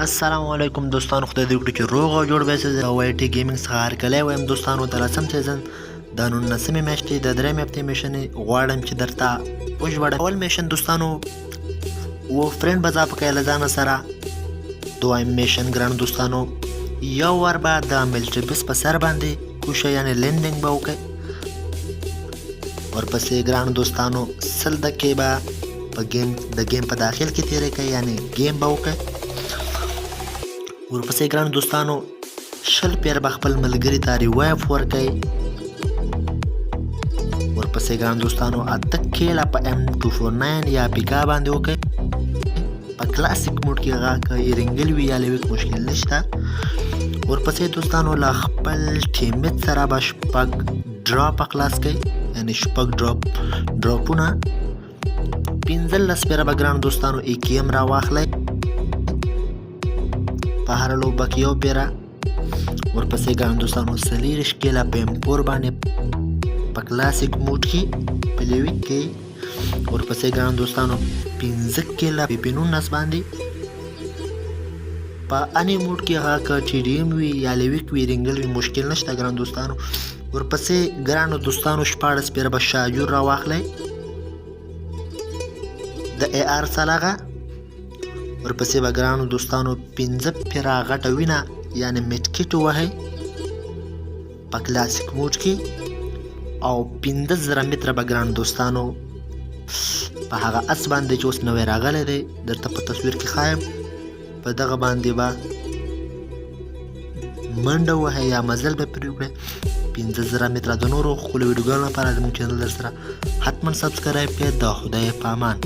السلام علیکم دوستانو، خدای دې وکړي چې روغ او جوړ به شئ. د وای ټي ګیمینګ څخه هرکلی وایم دوستانو. د لسم season د 19مې میاشتې د درېیمې هفتې mission غواړم چې درته وژباړم. اول mission دوستانو و friend به اضافه کوئ له ځانه سره. دویم mission ګرانو دوستانو، یو وار به د military base په سر باندې کوشه، یعنې landing به وکړئ. ورپسې ګرانو دوستانو، 100 دقیقې به په game د game په داخل کې تېرې کوئ، یعنې game به وکړئ. ورپسې ګرانو دوستانو، 20 پیر به خپل ملګري ته revive ورکړئ. ورپسې ګرانو دوستانو، 8 kill ه په M249 یا پیکا باندې وکړئ په classic mode کې، هغه که Erangel وي یا Livik، مشکل نشته. ورپسې دوستانو، له خپل teammate سره به شپږ drop خلاص کړئ، یعنې شپږ dropونه. 15 پیره به ګرانو دوستانو AKM را واخلئ، په هره لوبه کې یو پیره. ورپسې ګرانو دوستانو، 24 kill ه په M4 باندې په classic mode کې په Livik کې. ورپسې ګرانو دوستانو، 5 kill ه په 19 باندې په any mode کې، هغه که TDM وي یا Livik وي، Erangel وي، مشکل نشته ګرانو دوستانو. ورپسې ګرانو دوستانو، 16 پیره به شاجور را واخلئ د AR سلاغه. ورپسې به ګرانو دوستانو، 5 پیره غټه وینه، یعنې medkit ووهئ په classic mode کې. او 5000 متره به ګرانو دوستانو په هغه اس باندې چې اوس نوی راغلی دی، درته په تصویر کې ښایم، په دغه باندې به منډه ووهئ یا مزل به پرې وکړئ، 5000 متره. د نورو ښکلو ویډیوګانو لپاره زموږ channel در سره حتما subscribe کړئ. د خدای په امان.